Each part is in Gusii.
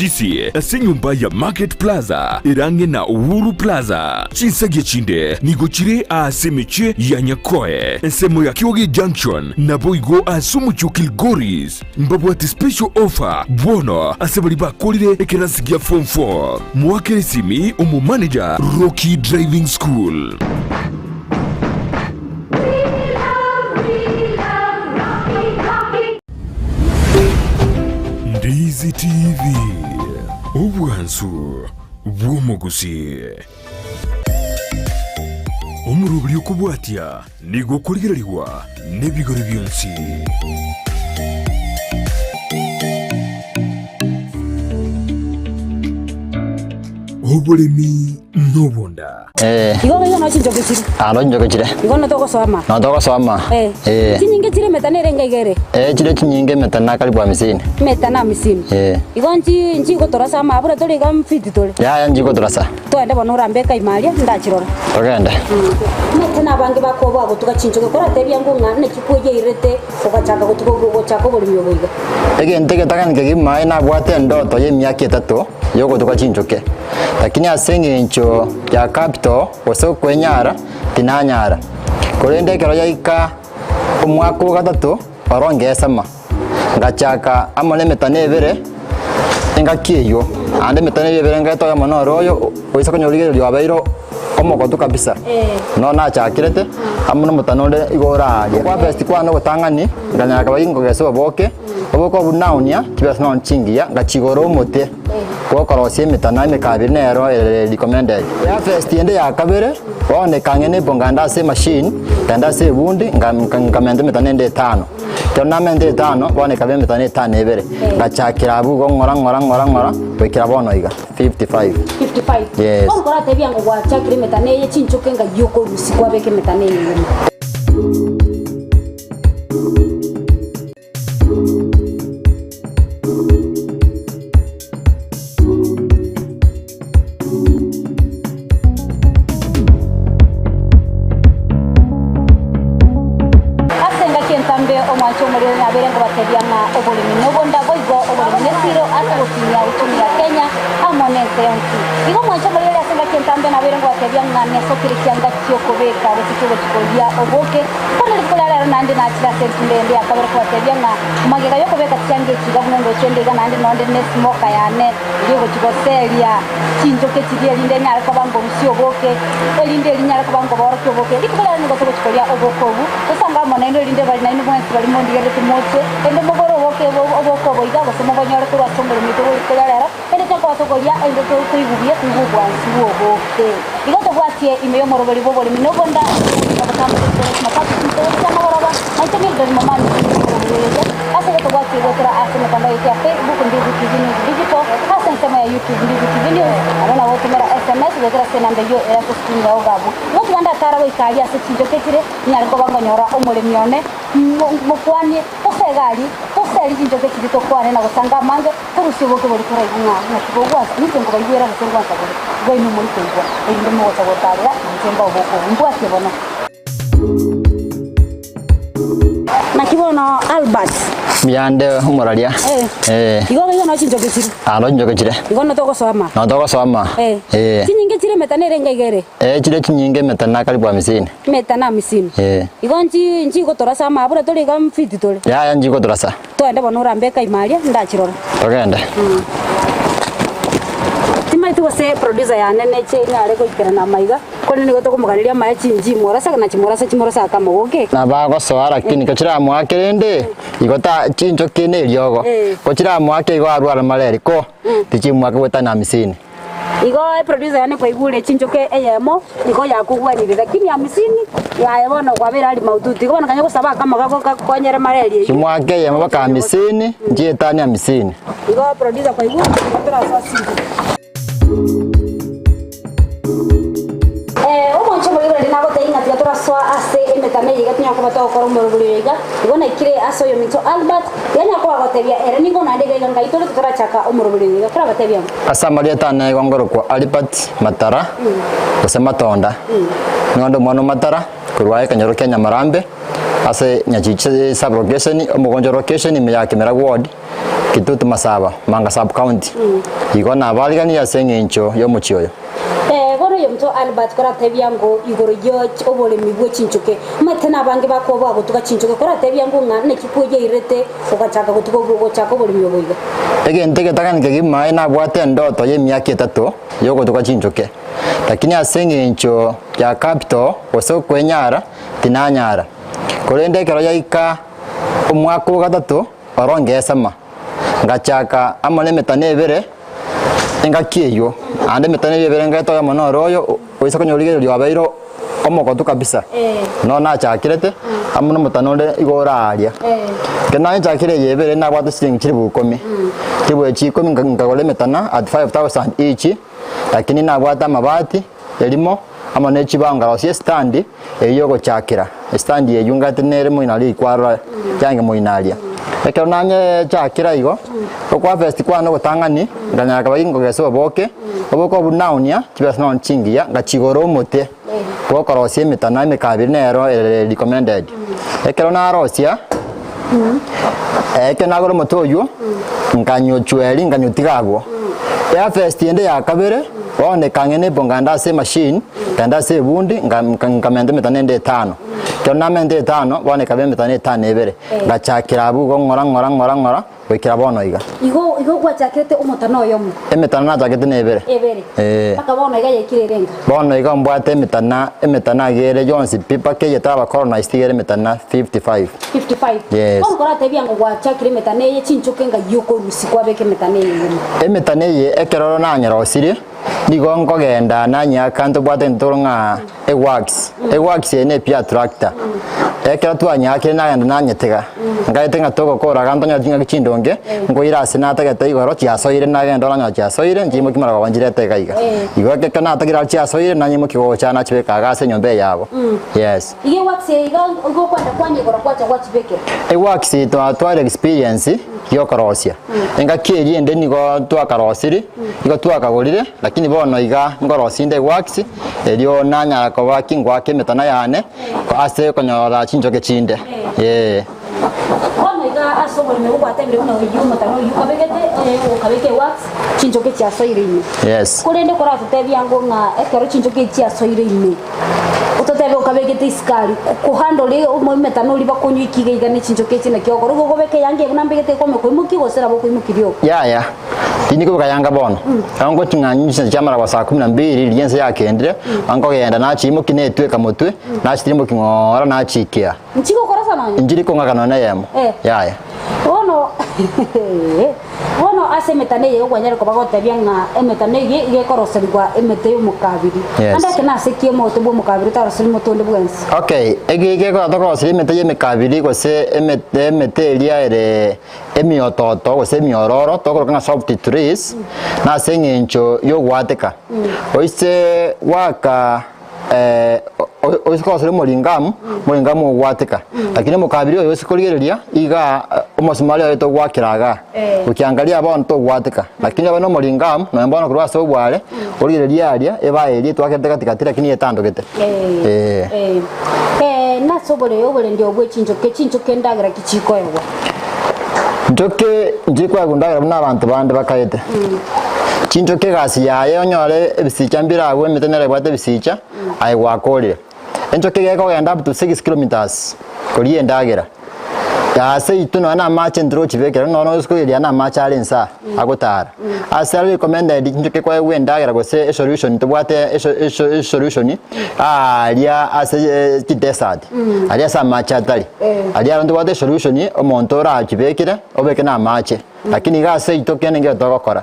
Kisii ase enyomba ya Market Plaza ere ang'e na Uhuru Plaza. Chinsagia chinde nigo chire aase emechie ya Nyakoe, ensemo ya Kioge Junction, naboigo ase omochie o Kilgoris. Mbabwate special offer bono ase baria bakorire ekerasi gia form 4. Moakere esimi omomanager Rocky Driving School. Ndizi TV, obwansu bw'omogusii. Omoroberi okobwatia nigo okorigererigwa nebigori bionsi. Oboremi nobonda. Eh. Igo iga no chinchoke chire. Ah, no chinchoke chire. Igo no togosoma. No togosoma. Eh. Eh. Chinyinge chire emetano ere enga iga ere. Eh, chire chinyinge emetano karibu hamsini. Emetano hamsini. Eh. Igo nchi nchigotorasa ama buna tore iga mfiti tore. Yaya nchigotorasa. Twende bono orambe ekaima aria ndachirora. Togende. Omanyete na abange bakoboa gotuga chinchoke koratebia ng'o ng'a naki kweyeirete ogachaka gotuga gochaka oboremi obo iga. Egento egetang'ani kegima aye nabwate endoto y'emiaka etato y'ogotuga chinchoke. Lakini ase eng'encho ya capital gose okwenyara tinanyara. Korende ekero yaika omwaka o gatato oro ngesama, ngachaka amo nemetano ebere engaki eywo, naende emetano eywo ebere ngaeta oyomo noro oyo oise konya origereria obeire omogotu kabisa, no nachakirete amo na omotano onde igo ore aaria. Okoharvest kwane ogotang'ani, nkanyara koba ginkogesa oboke, oboke obwo naunia chibesa nonya chingiya, ngachigora omote. Gokorosia emetana emekabiri nero ere recommended. Harvest ende ya kabere, bono ekang'ina nebo nganda ase emachine, ngenda ase ebundi, nka- nka- nkamenta emetana ende etano. Ekero namenta etano, bono ekaba emetana etano na ebere. Ngachakera abwo igo ng'ora ng'ora ng'ora ng'ora, goikera bono iga, 55. 55. Yes. Bono koratebia ng'a gwachakire emetana eye chinchoke ng'ai okorusia kwabeka emetana eye ime. Ase engaki entambe omwanche omorero nabeire nkobatebia ng'a oboremi nobonda, boigo oboremi nesiro ase ogokinia uchumi ya Kenya amo nense yonsi. Igo omwanche omorero ase engaki entambe nabeire nkobatebia ng'a nesokire chianga chi'okobeka gose chi'ogochia koria oboke, Bono rituko ria rero naende nachire ase enchumba eyende ya kabere kobatebia ng'a magega y'okobeka chianga echi iga buna endoche ende iga naende nonde nesimoka yane eria egochia goseria chinchoki chiria erinde enyare koba ngorusia oboke, erinde eria nyare koba ngoborokia oboke. Rituko ria rero nigo togochia koria oboke obwo, tosange amo nainwe erinde bari nainwe mwensi baria mondigereretie moche, erinde mogore oboke oboke obo iga gose mobonyore korwa ase omoremo oito bwe rituko ria rero. Erinde tokoba tokoria, erinde toigwe buya, toigwe obwansu bw'oboke. Igo tobwatie ime y'omoroberi bw'oboremi na obonda, obogima botambe rituko ria Jumatatu chinsa ibere chi'amagoroba, na inche Mildred Momanyi ase omoroberi oyo iga. Ase igo tobwatie goetera ase emetandao yaito ya Facebook, Ndigu TV News Digital, ase ensemo ya YouTube, Ndigu TV News, nabo nagotomera SMS goetera ase enamba eyio ere ase escreen yao iga abwo. Igo tiga ndatara goika aria ase chinchoki chire, ninyare koba nkonyora omoremi one, mokwanie, gose egari, gose eria chinchoki chiria tokwane na gosanga amange, Torusie oboke boria toraigwe ng'a naki bogwansa, ninche nkobaigwera gose ngwansa bore, igo inwe more koigwa, erinde mogocha gotaarera, inche mbae oboke obwo. Mbwatie bono. Naki bono Albert. Mbuya omoraria. Eh. Eh. Igo igo no chinchoki chire. Ah, no chinchoki chire. Igo no togosoma. No togosoma. Eh. Eh. Chinyinge chire emetano ere enga iga ere. Eh, chire chinyinge emetano karibu hamsini. Emetano hamsini. Eh. Igo nchi nchigotorasa ama buna tore iga mfiti tore. Yaya nchigotorasa. Twende bono orambe ekaima aria, ndachirora. Togende. Timaeti gose producer yane neche inyare goikerana amaiga, korende nigo tokomoganeria amaye chinji morasa na chimorasa chimorasa ake amagoke. Nabagosoa lakini ko chiramoake rende igo ta chinchoki ne eriogo ko chiramoake igo arware malaria ko tichimoaka goetania hamsini. Igo eproducer yane kwaigure chinchoke eyemo igo yakogwanire lakini hamsini yaye bono kwabeire ari mahututi igo bono kanya gosaba akamo gako gakonyere malaria eyio. Chimoake eyemo mpaka hamsini nchietanie hamsini. Igo producer kwaigure igo torasoa chinchoke. Omwancho omoigoro riria nagotebia ng'a tiga torasoa ase emetano eye iga tinyara koba togokora omorobori oyo iga, igo naikire ase oyominto Albert, tiga nyara koba gotebia ere nigo naende iga iga ngai tore titorachaka omorobori oyo iga, torabatebia ng'o? Ase amarieta ane igo ngorokwa Albert Matara, gose Matonda. Nigo nde omwana o Matara, korwa aye ekenyoro kia Nyamarambe. ase Nyachiche sub location, omogoncho location ime ya Kimera ward, Kitutu Masaba, Manga sub county. Igo nabariganirie ase eng'encho y'omochie oyo. Ee, bono oyominto Albert koratebia ngo igoro yo oboremi bwe chinchoke, omanyete nabange bakoboa gotuga chinchoke, koratebia ngo ng'a naki kweyeirete ogachaka gotuga gochaka oboremi obo iga. Egento egetang'ani kegima aye nabwate endoto y'emiaka etato y'ogotuga chinchoke, lakini ase eng'encho ya capital gose okwenyara tinanyara. Korende ekero yaika omwaka o gatato oro ngesama, ngachaka amo nemetano ebere engaki eyio, naende emetano eyio ebere ngaeta oyomo noro oyo oise konyorigereria obeire omogotu kabisa, noro nachakirete amo na omotano onde igo ore aaria. Ekero nanchakire eye ebere nabwate chiringi chilifu ikomi, chilifu echi ikomi nka- nkagora emetana at 5000 each, lakini nabwate amabati erimo amo ne chibao nkarosia estandi eyio yogochakera, estandi eyio ngate nere moino aria rikwarora riange moino aria. Ekero nanyechakera igo, okoharvest kwane ogotang'ani, nkanyara koba ginkogesa oboke, oboke obwo naunia, chibesa nonya chingiya, ngachigora omote bwa okorosia emetana emekabiri nero ere recommended. Ekero narosia, ekero nagora omote oywo, nkanyochweria nkanyotiga abwo. Eharvest ende ya kabere, bono ekang'ina nebo nkaenda ase emachine, nkaenda ase ebundi, nka- nka- nkamenta emetano ende etano. Ekero namenta etano, bono ekaba emetano etano na ebere, ngachakera abwo igo ng'ora ng'ora ng'ora ng'ora, goikera bono iga. Igo igo gwachakete omotano oyomo. Emetano nachakete na ebere. Ebere. Ee. Mpaka bono iga yaikire ere enga. Bono iga mbwate emetana, emetana iga ere yonsi pi mpaka eye taba colonized iga ere emetana 55. 55. Yes. Bono koratebia ng'o gwachakire emetano eye chinchoke ng'ai okorusia kwabeka emetano eye ime. Emetano eye ekeroro nanyerosirie, nigo nkogenda nanyeaka ntobwate ntoro ng'a ewax, ewax eye ne epia tractor. Ekero twanyeakire nagenda nanyetiga, nkaete ng'a togokora iga ntonyore ching'aki chindonge, nkoira ase natagete igoro chiasoire nagenda oranyora chiasoire, nchiimokia marogoba nchirete iga iga. Igo ekero natagire aria chiasoire nanyimokia gocha nachibeka iga ase enyomba eye yabo, yes. Iga ewax eye iga igo okwenda kwanya igoro kwacha gwachibekera. Ewax twatware experience yokorosia, engaki eria ende nigo twakarosirie, igo twakagorire, lakini bono iga nkorosia inde ewax, erio nanyara koba ki ngoaka emetana yane, ase okonyora chinchoke chinde, eh. Bono iga ase oboremi obwo gwatebire buna oyio omotana oyio okabegete, oye okabeka ewax, chinchoke chiasoire ime. Yes. Korende koratotebie ango ng'a ekero chinchoke echi chiasoire ime, ototebe okabegete isiko aria, kohandle emetano oria bakonywa ikiga iga ne chinchoke echi naki ogokora, igo okobeka eyanga eye buna mbegete ekwame koimokia gose nabo okoimokia rioka? Yaya, tindi kobeka yanga bono, ekero ngoching'anywa chinsa chia amaraba saa kumi na mbili riria ense yakendire, nkogenda nachiimokia netweka motwe, nachitirimbokia ng'ora nachiikea. Nchigokora sana nonya? Inchiri kong'aka nonya eyemo. Eh. Yaya. Bono bono ase emetano eye okwanyare koba gotebia ng'a emetano eye iga ekoroserigwa emete y'omokabiri. Yes. Ande eke nase ki omote bwa omokabiri otaroseri mote onde bwensi? Okay, eki gekogera tokoroseria emete y'emekabiri gose emete emete eria ere emiototo gose emiororo tokoroka ng'a soft trees, nase eng'encho y'ogwateka. Oise goaka oise koroseria omoringamu, omoringamu ogwateka, lakini omokabiri oyo oise korigereria igaa omosumari oye togwakera igaa, gokiangaria bono togwateka, lakini obe na omoringamu nonya bono korwa ase obware, origererie aria ebae eria etwakerete gati gati lakini etandogete, eh. Nase obore oborendi obwe chinchoke, chinchoke endagera ki chikoegwa? Nchoke nchikoegwa endagera buna abanto bande bakaete. Chinchoke egasi yaye onyore ebisicha mbire abwo emete nere ebwate ebisicha, aye gwakorire. Enchoke iga ekogenda up to 6 kilometers koria endagera. Ase intwe nonya na amache ntrochibekera nonya ase koigereria na amache are inse aa agotara. Ase are recommended chinchoke koegwa endagera gose esolution tobwate eso eso esolution aaria ase chidesert aria ase amache atari. Aria aro ntobwate esolution omonto orachibekere obeke na amache. Lakini iga ase intwe kende nkere togokora,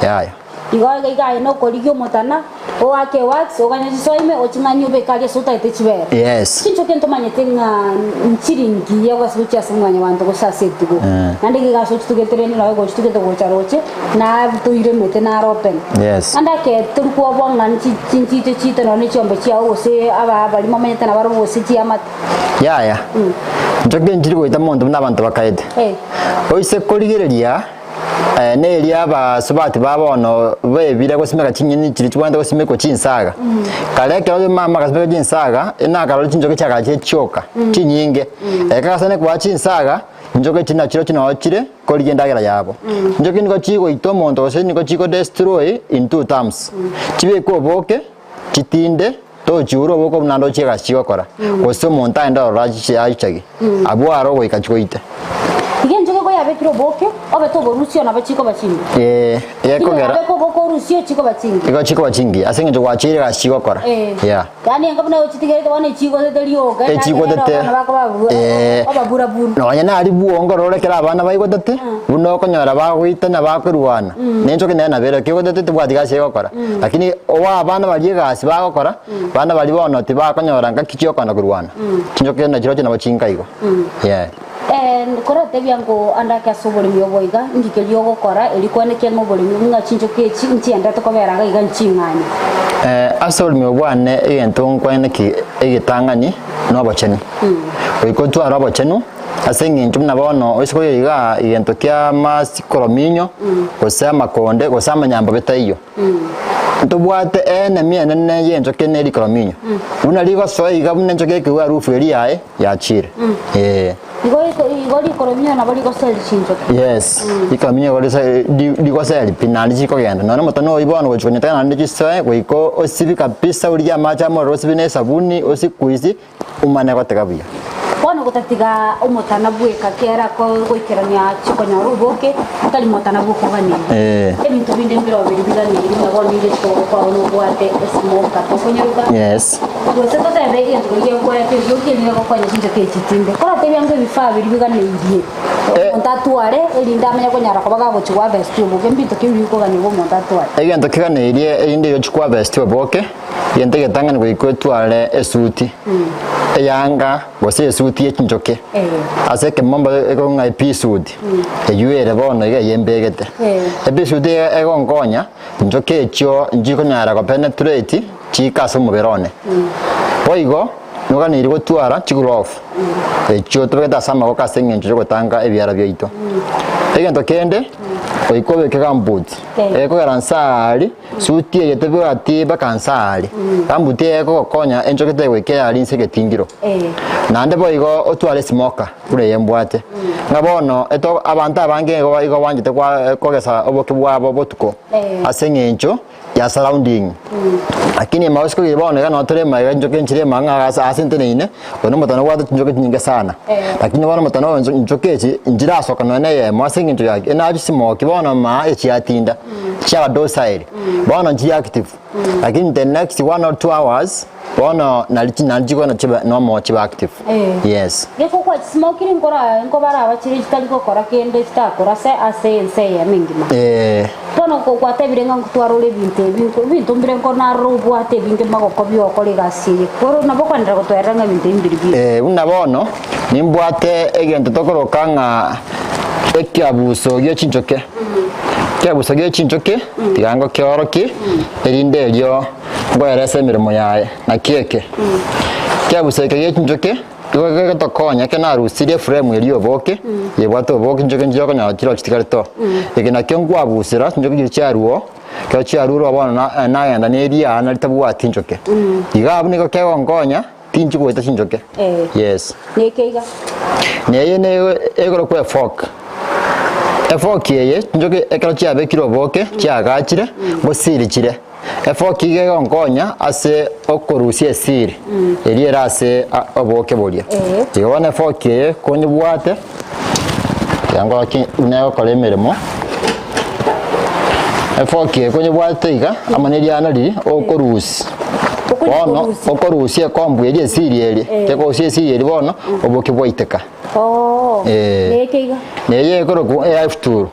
yaya. Igo iga iga aye nokorigia omotana, oake ewax, oganye chisoa ime, oching'anyie obeke aria ase otagete chibere. Yes. Chinchoke ntomanyete ng'a nchiri ngiya gose gochia ase mwanyabanto gose ase etugo. Naende iga ase ochitugete rende nonya gochitugete gocha roche, natoire emete naro open. Yes. Naende ake tori kwoboa ng'a nchi chinchiche chiito nonya ne chiombe chiao gose aba baria momenyete nabarobwo gose chiamate. Yaya, nchoke nchiri goita monto buna abanto bakaete. Eh. Oise korigereria. Neria abasubati ba bono bebire gosimeka chinyeni chiria chibwenerete gosimekwa chinsaga. Kare ekero mama agasimeka chinsaga, nakarora chinchoke chiagachire chioka chinyinge. Ekero agasana koa chinsaga, chinchoke echi nachirochio noo chire korigia endagera yabo. Chinchoki nigo chigoita omonto gose nigo chigo destroy in two terms. Chibeke oboke, chitinde, tochiura oboke obwo naende ochie egasi chigokora, gose omonto aende ororo achiche achichage, abwo aro goika chigoite. Iga enchoke koyabekire oboke, obete oborusio nabo chikoba chimbe. Ee, Ekogera. ekogera Yabeka oboke orusio chikoba chingiya. igo chikoba chingiya ase eng'encho gwacheire egasi chigokora. Eh. Yeah. Yaani enga buna ochitigerete bono echigotete rioka, Echigotete. abana bako babura, Eh. obaburaburu. Nonya nari bwongo ororo ekero abana baigotete, buna okonyora bagoitana bakorwana, na enchoki nere nabo ere, kegotete tebwati gasi egokora. Lakini oa abana baria egasi bagokora, abana baria bono tibakonyora ngaki chiokogenda korwana. Chinchoki nachirochio nabo chinka igo. Yeah. Koratebia ng'o ande ake ase oboremi obo iga, inki keria ogokora erio kwenekia ng'a oboremi ng'a chinchoki echi nchiendete kobera iga iga nching'anye? Ase oboremi obo bwane egento nkweneki egetang'ani nobochenu. Goika otware obochenu ase eng'encho buna bono oise koyia igaa egento kia amasikoraminyo gose amakonde gose amanyambo bitaiyo. Ntobwate enemi enene y'enchoki ne rikorominyo, buna rigosoa iga buna enchoki ekegwa harufu eria yaye yachire. Ee. Igo igo rikorominyo nabo rigoseri chinchoki. Yes, rikorominyo igo risa ri- rigoseri pi naende chikogenda. Nonya omotano oyio bono gochia konyeteka naende chisoe goika osibi kabisa origie amache amorero osibi na esabuni osikuisi omanye gotega buya. Bono gotatiga omotana bweka kera goikerania chikonyora oboke, tari motana bw'okoganeria. Eh. Ebinto binde mbirobio biria biganeiri buna bono nigo chikogokwa nobwate esmoka tokonyeruka. Yes. Gose totebe egento keria gekoeta erioki erio gegokonya chinchoki echi chinde. Koratebia ng'a ebifaa biria biganeirie omonto atware erinde amanye konyara koba gagochia goharvest oboke, mbinto ki biria bikoganigwa omonto atware? Egento keganeirie erinde oyochie koharvest oboke, Egento egetang'ani goika otware esuti, eyanga gose esuti ye chinchoke, ase ekemombo ekong'a episuti, eywo ere bono iga eye mbegete. Episuti eye egonkonya, chinchoke echio nchikonyara gopenetrate chiike ase omobere one. Boigo, noganeirie gotwara chiglove, echio tobegete ase amagoko ase eng'encho yogotanga ebiara biaito. Egento kende, goika obeke gumboot, ekogera nse aaria. Suti eye tebwati mpaka nse aare, gambuti eye ekogokonya enchoke tegoika eyare inse egetingiro. Naende boigo otware esimoka buna eye mbwate. Ng'a bono eto abanto abange igo igo banchete kwa kogesa oboke bwabo botuko ase eng'encho ya surrounding. Lakini emausi kogenda bono iga noo tore magega chinchoke nchire magega ng'a ase ase nteneine, oyo na omotano obwate chinchoke chinyinge sana. Lakini bono omotano oyo nchoke echi nchirasoka nonya na eyemo ase eng'encho yaki, enachisimoki bono maa echiatinda. Chiaba docile, bono nchiri active, lakini the next one or two hours, bono nari chi nari chikoenda chibe normal chibe active. Eh. Yes. Geko gwachismokire nkora nkobara chire chitari gokora kende chitakora se ase ense eyemo engima. Eh. Bono ko gwatebire ng'a ntwarore ebinto ebi nko ebinto mbire nko narora obwate ebinge magoko biokora egasi eye. Koro nabo okwenderera gotwerera ng'a ebinto ebi mbiri buya. Eh, buna bono, nimbwate egento tokoroka ng'a ekiabuso gie chinchoke. Ekiabuso gie chinchoki, tiga ngokeorokie, erinde erio ngoerese emeremo yaye. Naki eke, ekiabuso eke gie chinchoki, nigo kegotokonya ekero narusirie eframe eria ya oboke, ebwate oboke chinchoki nchiria okonyora chire chitigarete oo. Eke nakio nkwabusera chinchoki chiria chiarwa oo, ekero chiarure oo bono na nagenda na eria nari tabwati nchoki. Iga abwo nigo kegonkonya, tinchi goeta chinchoki. Yes. Neke iga. Neye nigo ekorokwa efork. Efork eye, chinchoki ekero chiabekire oboke, chiagachire, gosiri chire. Efork iga egonkonya ase okorusia esiri, eria ere ase oboke boria. Igo bono efork eye konyebwate, tiga ngorokie buna egokora emeremo, efork eye konyebwate iga, amo na eriana riria, okorusia. Bono okorusia ekombu eria esiri eria, ekorusia esiri eria bono, oboke bwaiteka. Eh. Neye ekorokwa eafuturu.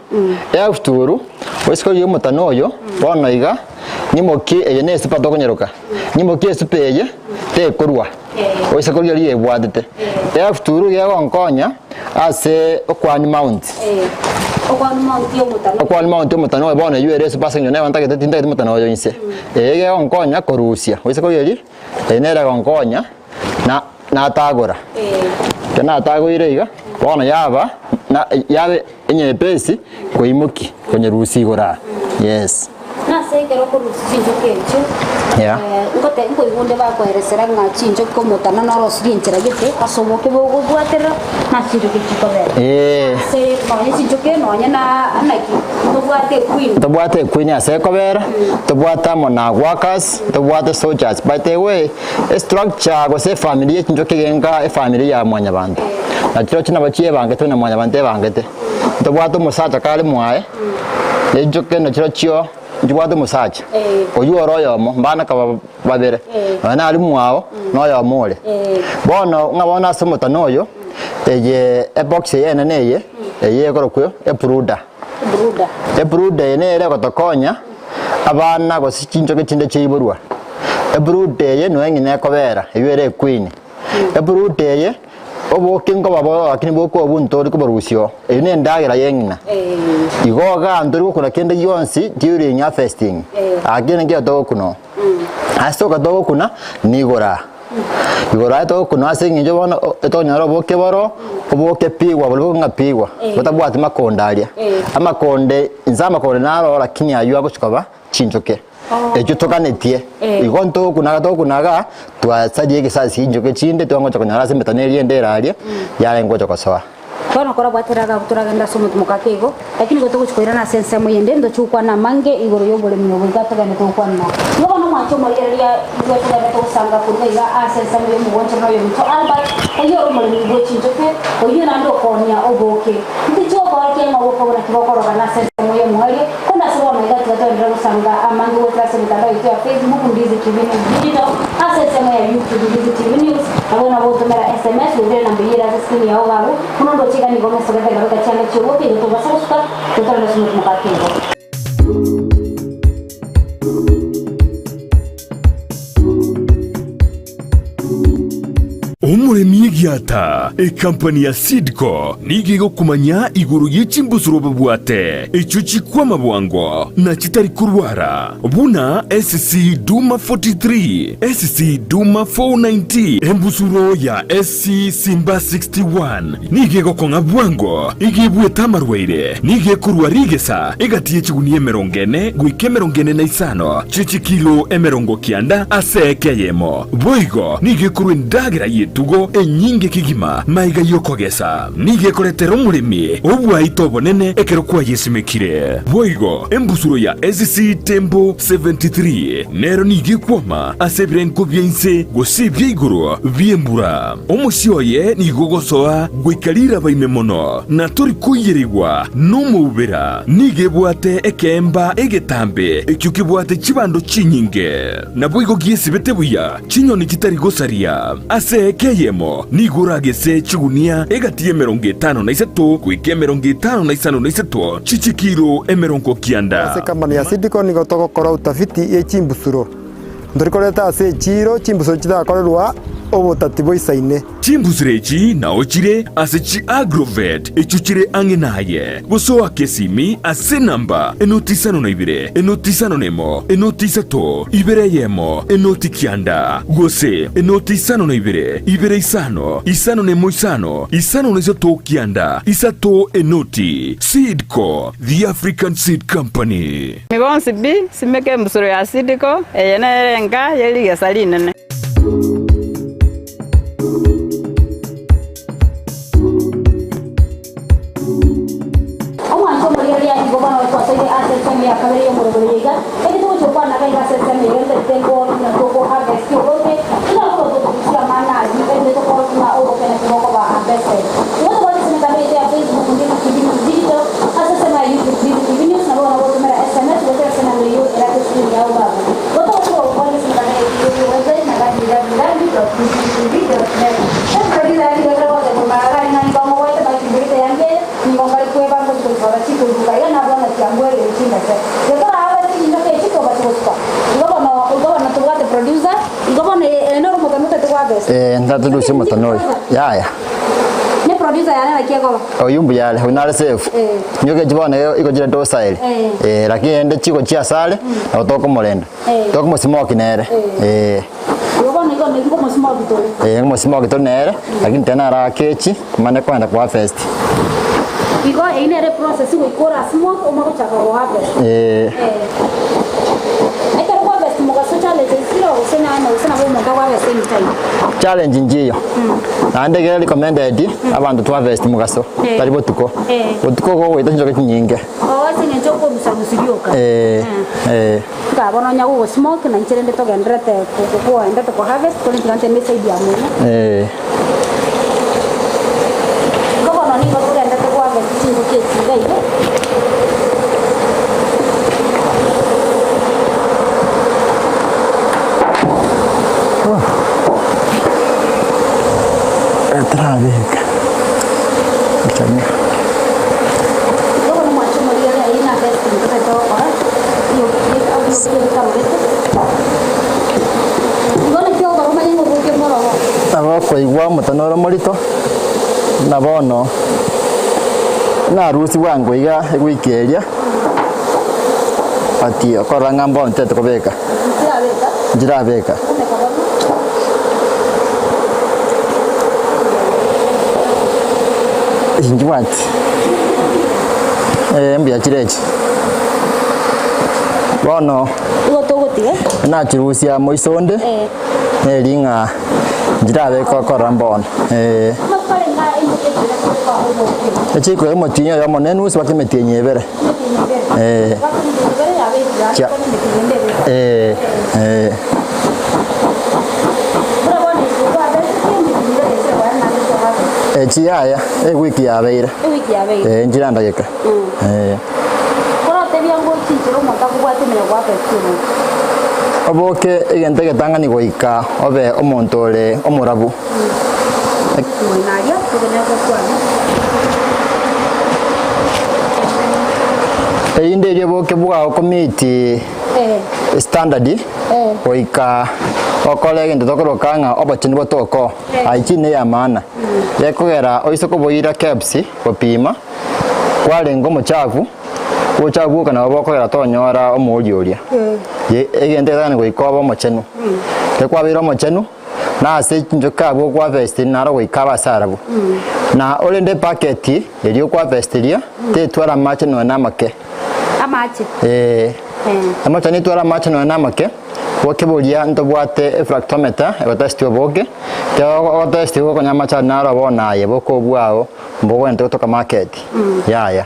Eafuturu, oisiko riria omotano oyo, bono iga, nyimokie eye na esupa tokonyeroka, nyimokie esupa eye, tekorwa, oise koria riria ebwatete. Eafuturu iga egonkonya ase okounmount. Okounmount omotano oyo bono eywo ere esupa ase eng'encho neba ntagete tintagete omotano oyo inse. Eye iga egonkonya korusia, oise koria eria, eye nere egonkonya na natagora. Ekero natagoire iga, bono yaba. na yabe enyepesi koimokia konyerusia igoro aa, yes. Nase ekero okorusia chinchoki echio, Yeah. eh, ngote nkoigwa onde bakoeresera ng'a chinchoki komotana norosirie enchera gete ase oboke bogobwaterera nase chinchoki chikobera. Eh. Ase nonye chinchoki nonye na naki ntobwate equeen. Ntobwate equeen ase ekobera, ntobwate amo na workers, ntobwate soldiers, by the way, estructure gose efamiri ye chinchoki egenka efamiri ya mwanyabanto. Na chirochio nabo chiebangete buna mwanyabanto ebangete. Ntobwate omosacha kare mwaye, ne chinchoki nachirochio nchibwate omosacha, oywo ore oyomo, mbana kaba babere, nonya nare mwao, na oyomo ore. Bono ng'a bono ase omotano oyo, eye ebox eye enene eye, eye ekorokwa ebrooder. Ebrooder eye nere egotokonya abana gose chinchoki chinde chiaiborwa. Ebrooder eye noyo eng'ina ekobera, eywo ere equeen. Ebrooder eye, oboke nkoba boro lakini boke obwo ntori koborusia oo, eywo ne endagera y'eng'ina. Igo igaa ntori gokuna kende gionsi during harvesting, lakini nkero togokuna oo. Ase toka togokuna, nigoro aa. Igoro aya togokuna ase eng'encho bono o- etonyora oboke boro, oboke pigwa boria bokong'a pigwa, botabwati makonde aria. Amakonde, inse amakonde naro lakini aywo agochi koba chinchoke, echio toganetie. Igo ntogokunaga togokunaga, twasaria egesasi gie chinchoke chinde twangocha konyora ase emetano eria ende ere aria, yarenge gocha gosoa. Bono korabwatera agabu toragende ase omotumo kake igo, lakini igo togochia koirana ase ensemo eyende, ntochie gokwana amange igoro y'oboremi obo iga togende togokwana. Igo bono omwanche omorigereria igo togende togosanga korwa iga ase ensemo y'omogoncho na oyominto Albert, oyio ore omoremi bwe chinchoke, oyio naende okoonia oboke. Ntochie gokoorokia ng'a oboke obo naki bokorogana ase ensemo y'omoerio, korende ase bono iga tiga togenderere gosanga amange goetera ase emetandao yaito ya Facebook, Ndizi TV News Digital, ase ensemo ya YouTube, Ndizi TV News, Nabo nagotomera sms goetera enamba eyio ere ase screen yao iga abwo, buna onde oche iga nigo ngesogete ngabeka chianga chi'oboke igo tobasa gosuka gotorana ase omotimo gake igo. Omoremi egiata, Ekampani ya Seedco nigo egokomanya igoro ye chimbusuro babwate, echio chikwama bwango na chitari korwara, buna SC Duma 43, SC Duma 490, embusuro ya SC Simba 61 nigo egokong'a bwango, igo ebuete amarwaire, nigo ekorwa rigesa egati ye chigunia emerongo ene goika emerongo ene na isano chie chikilo 90 ase eka eyemo. Boigo nigo ekorwa endagera y'etugo enyinge kegima magega y'okogesa. Nigo ekoretera omoremi obwaito obonene ekero kwayesimekire. Boigo embusuro ya SC Tembo 73 nero nigo ekwama ase ebirengo bia inse gose ebia igoro bi'embura. Omosie oye nigo ogosoa goika riraba ime mono, na tori koiyerigwa nomoubera. Nigo ebwate ekeemba egetambe ekio kebwate chibando chinyinge. Naboigo giesibete buya chinyoni chitari gosaria. Ase eka eyemo nigo oragese chigunia egati y'emerongo etano na isato goika emerongo etano na isano na isato chi'chikilo 90. Ase company ya Sidco nigo togokora utafiti ye chimbusuro. Ntori koreta ase echiiro chimbusuro chitakorerwa obotati boisaine. Chimbusuro echi nao chire ase chi'agrovet echio chire ang'e naye. Gose oake esimi ase enamba enoti isano na ibere, enoti isano na emo, enoti isato, ibere eyemo, enoti kianda, gose enoti isano na ibere, ibere isano, isano na emo isano, isano na isato kianda, isato enoti. Seedco, the African Seed Company. Inwe bonsi pi, simeka embusuro ya Sidiko, eye nere enka ye rigesa rinene. Omwancho omorigereria igo bono twasoire ase ensemo ya kabere y'omoroboro eye iga, eki togochia gokwana iga iga ase ensemo eye ntagete ngo buna toko harvest oboke, buna bono tokorusia amana ayio erinde tokore buna oboke naki bokoba harvested. Igo tobwate ase emetandao yaito ya Facebook, Ndizi TV News Digital, ase ensemo ya YouTube, Ndizi TV News, nabo bono gotomera sms goetera ase enamba eyio ere ase escreen yao iga abwo. Igo togochia gokwana ase emetandao yaito ya website na www.ndizitv.net. Eproducer nigo ekero goteba omoragari ng'a nigo amogoete but mbegete yange eye nigo nkare kwebanga gochia gochikora chikoibuka iga nabwo naki angwereire chimese. Igo torabe chinyoka echi tobache gosuka. Igo bono igo bono tobwate producer igo bono eye noro omotani otagete goharvest. Eh, ntaturusie omotani oyo. Yaya. Ne producer yane naki ekoba? Oyio mbuya are, oyio nare safe. Eh. Nyoka echi bono igo igo chire docile. Eh. Eh, lakini rende chigochia asare, nabo tokomorenda. Eh. Tokomosimoki nere. Eh. Igo bono igo naki nkomosimoki tore. Eh, nkomosimoki tore nere, lakini tena ara kechi, mane kwenda kwa first. Igo eyio nere eprocess goika ore ase moto omanye gochaka go harvest. Eh. Ekero kwa harvest mogaso challenge chire gose nane gose nabo omonto ago harvest anytime. Challenge nchiyo. Naende ekero recommended abanto to harvest mogaso Eh. tari botuko. Eh. Botuko gogoita chinchoke chinyinge. Oo ase eng'encho okorusa rusi rioka. Eh, eh. Nka bono onya gogosmoke na inche rende togendererete kogoendete ko harvest korende tiga nteme eside ya moino. Eh. Igo bono nigo togenderete ko harvest chingoki echi iga iga. Etarabeka. Chania. Igo bono mwanche omorigereria eyio na harvesting totagete gokora. Nabo okoigwa omotano ore omorito, na bono narusia bwango iga ewiki eria, but okorora ng'a mbono ntete kobeka, nchirabeka. Inchibwati, eh mbuya chire echi. Bono Igo togotiga. nachirusia moiso onde, Eh. neri ng'a nchirabe gokora mbono eh. Amatuko arenge aya emete ekero ekobekwa oboke. Echiko omotienyi oyomo ne enusu mpaka emetienyi ebere. Emetienyi ebere. Eh. Mpaka emetienyi ebere yabekire ase Chia. bono emetienyi ende ebere. Eh, eh. Buna bono eye kwabekire emetienyi ebere esire koyana naende tohabeka. Echi yaya, ewiki yabeire. Ewiki yabeire. Eh, nchira ndageka. Eh. Korotebia ngochia inchera omonto akobwate omanya goaka ekiombe. Oboke egento egetang'ani goika obe omonto ore omorabu. Moino aria tokonyara gokwana. Erinde erio oboke bwao komiti standard goika okore egento tokoroka ng'a obochenu botoko. Aye ne ya maana. Gekogera oise koboira KEBS gopima Kwarenge omochafu, obochafu bwoka nabo bokogera tonyora omoori oria. Ye- Egento egetang'ani goika obe omochenu. Ekero kwabeire omochenu, na ase chinchoka abwo okoharvesti naro goika abe ase arabwo. Na orende ebucket eria okoharvestiria, tetwara amache nonya na amake. Amache. Eeh. Amache nitware amache nonya na amake, boke boria ntobwate efractometer egotesti oboke, ekero ogotesti okonya amache aria naro bono aye boke obwo mbogwenerete gotoka market, yaya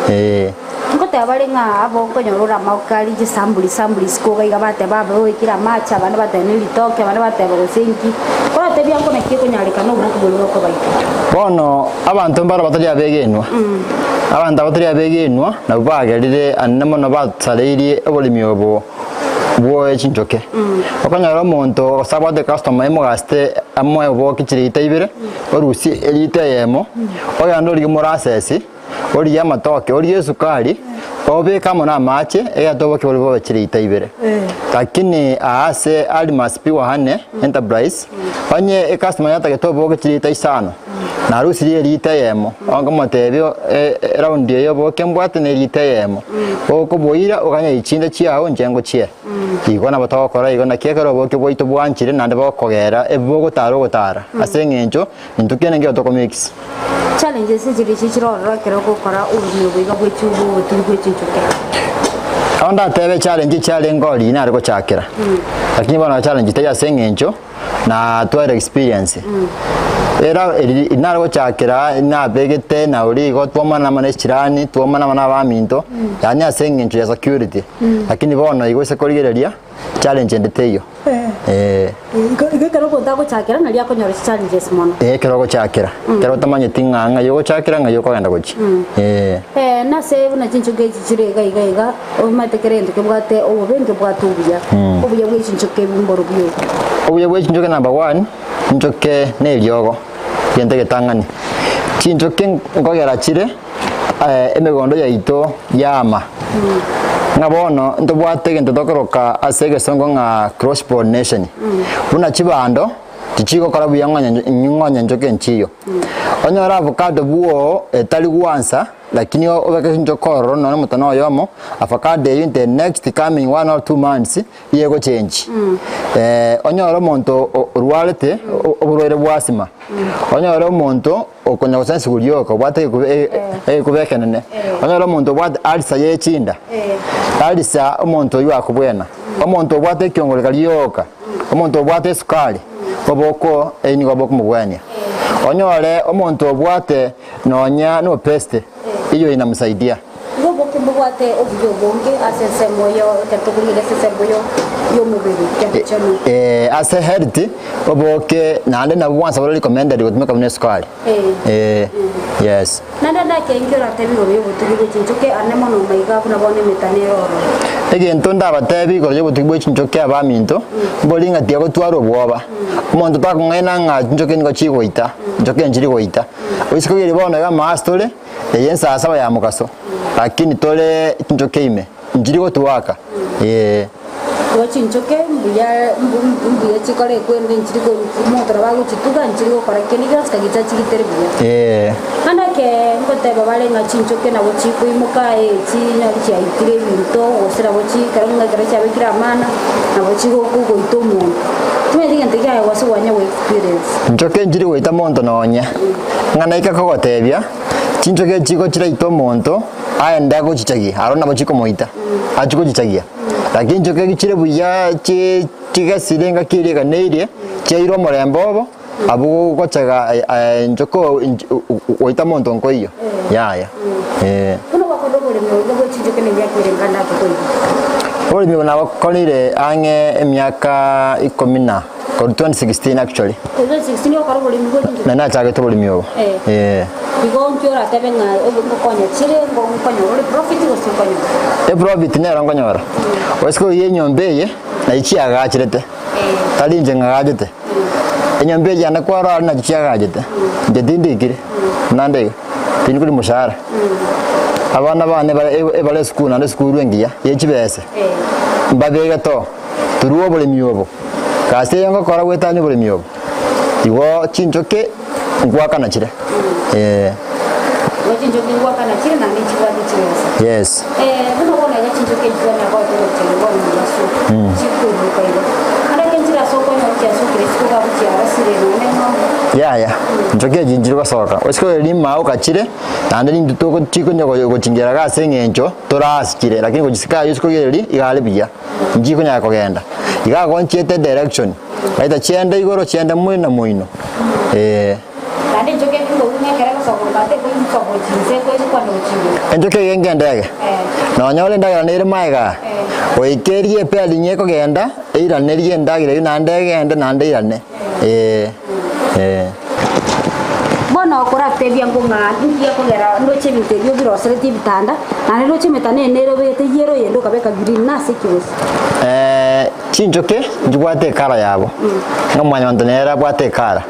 eeh. Ngoteba bare ng'a abo nkonyora ore amauga aria chisambuli sambuli isiko iga iga bateba abe oikire amache abande bateba ne ritoke abande bateba gose inki. Koratebia nko naki ekonyarekana oboki boria bokobaika. Bono abanto mbaro batari abegenwa, abanto aba batari abegenwa nabwo bagerire anene mono basareirie oboremi obo bwe chinchoke. Okonyora omonto gose abwate ecustomer emogasete amoe oboke chirita ibere, orusie erita eyemo, ogende origie morasesi, Origie amatoke, origie esukari, obeke amo namache, egento oboke boria bobe chirita ibere. Lakini aa ase Almas Pure Honey Enterprise, onye ecustomer yatagete oboke chirita isano, narusirie erita eyemo, nkomotebia eraundi eye oboke mbwate ne erita eyemo, okoboira oganye chinde chiago inche ngochie. Igo nabo togokora igo, naki ekero oboke bwaito bwanchire naende bokogera ebogotara ogotara, ase eng'encho intwe kende nkero tokomix. Challenges chiri echi chire ororo ekero ogokora oboremi obo iga bwe chiugo oboturi bwe chinchoke. Abo ndatebe challenge chiarenge oria nare gochakera, lakini bono challenge taiyo ase eng'encho natware experience. Era eri nare gochakera nabegete na oria igo twomana amo ne chirani, twomana amo na abaminto, yaani ase eng'encho ya security. Lakini bono igo ase korigereria, challenge ende teiyo. Eh. Igo igo ekero omonto agochakera naria akonyora chichallenges mono. Eh, ekero ogochakera, ekero otamanyeti ng'a ng'ai ogochakera ng'ai okogenda gochia. Eh. Eh, nase buna chinchoke echi chire iga iga iga, omanyete kera egento kebwate obobe nkebwate obuya. Obuya bwa echinchoke ebi mborobio obo. Obuya bwa echinchoke number one, chinchoke na eriogo, egento egetang'ani. Chinchoke nkogera chire emegondo yaito yama. Ng'a bono ntobwate egento tokoroka ase egesongo ng'a cross pollination. Buna chibando tichigokora buya ng'onye ng'onye nchoke nchiyo. Onyore avocado bwoo etari gwansa. Lakini obeke chinchoka ororo nonye omotano oyomo, avocado eywo in the next coming 1 or 2 months iga egochengi. Onyore omonto orwarete oborwaire bwa asthma, onyore omonto okonya gose esuguri yoka obwate egekuba ekenene, onyore omonto obwate ulcer ya echinda, ulcer omonto oywo akobwena, omonto obwate ekiongoreka rioka, omonto obwate esukari, oboko eywo nigo bokomobwenia. Onyore omonto obwate Nonya nopeste, eyio inamsaidia. Igo oboke mbobwate obuya obonge ase ensemo yo ekero tokorigereria ase ensemo yo y'omobere y'amachenu. Eh, ase health, oboke naende nabwo bwansa bore recommended gotumeka buna esukari. Eh, yes. Naende ndake inki oratebie igoro y'obotugi bwe chinchoke ane mono maiga buna bono emetano ere ororo. Egento ndabatebie igoro y'obotugi bwe chinchoke abaminto, mbori ng'a tiga gotwara obwoba. Omonto takong'aina ng'a chinchoke nigo chigoita, nchoke nchiri goita. Oise kogeria bono iga amaasi tore, eye nsaa saba ya mogaso, lakini tore chinchoke ime, nchiri gotuaka, ee. Igo chinchoke mbuya mbuya chikore ekwende nchiri ko omonto nabo agochituga nchiri gokora kende gionsi kagicha chigitere buya. Ee. Naende eke ngoteba bare ng'a chinchoke nabo chikoimoka ee chinyori chiaitire ebinto gose nabo chi ekero ng'a ekero chiabekire amana nabo chigokogoita omonto. Timanyeti gento kiaye gose kwanya go experience. Nchoke nchiri goita monto nonye, ng'a naika kogotebia, chinchoke echi chiraite omonto, aende agochichagia, aro nabo chikomoita, achie gochichagia. Lakini nchoke eki chire buya chi chigesire engaki eria eganeirie, chiaire omorembe obo, abwo gochaga nchoke goita monto nkoiyo, yaya, eh. Buna gwakorire oboremi obo bwe chinchoke na emiaka ere engana ake koiga. Oboremi obo nabokorire ang'e emiaka ikomi na. Korwa 2016 actually. 2016 ogokora oboremi bwe chinchoki? Nari nachagete oboremi obo. Eh. Eh. Igo nki oratebe ng'a obe ngokonya chire, ngo nkonyora ore profit gose nkonyora? Eprofit nero nkonyora. Gose koyia enyomba eye, nachi chiagachirete. Tari inche ng'agachete. Enyomba eye yane kwarora aria nachi chiagachete. Inche tindikire, naende iga, tindi koria moshahara. Abana bane bare ebare esukuru naende esukuru engiya, ye chibese, mbabegete oo. Torue oboremi obo, gasi eye ngokora goetania oboremi obo, igo chinchoki nkoakana chire, eh. Igo chinchoki ngoakana chire naende nchibwate chibesa. Yes. Eh, buna bono iga chinchoki echi kwanya goterecherwa bono mobaso, chikoiruruka igo. Naende ekero chire ase okonyora chiasokire isiko iga chiarasire nonya eng'ombe. Yaya, nchoki echi nchiri gosoka, osike ore rimao okachire, naende rintwe toko chikonya gochingera iga ase eng'encho torasikire, lakini gochisika aywo isiko riria iga are buya. Nchikonyara kogenda. Iga agonchiete direction, aita chiende igoro chiende moino na moino, eh. Naende enchoka eke nkoigwa ng'a ekero egosoka korwa ate ekoimoka gochia inse ekoimoka gochia igoro. Enchoka eye ngende ege, nonya ore endagera nere magega aa, goika erie epea rinyia ekogenda, eirane erie endagera eyio naende egende naende eirane, eh, eh. Bono okoratebia ng'o ng'a inki gekogera ndoche ebinto ebio obiroseretie ebitanda, naende ndoche emetano eye nere obegete yellow eyende okabeka green, nase ki gose? Chinchoke nchibwate ekara yabo, ng'a mwanyabanto nere abwate ekara.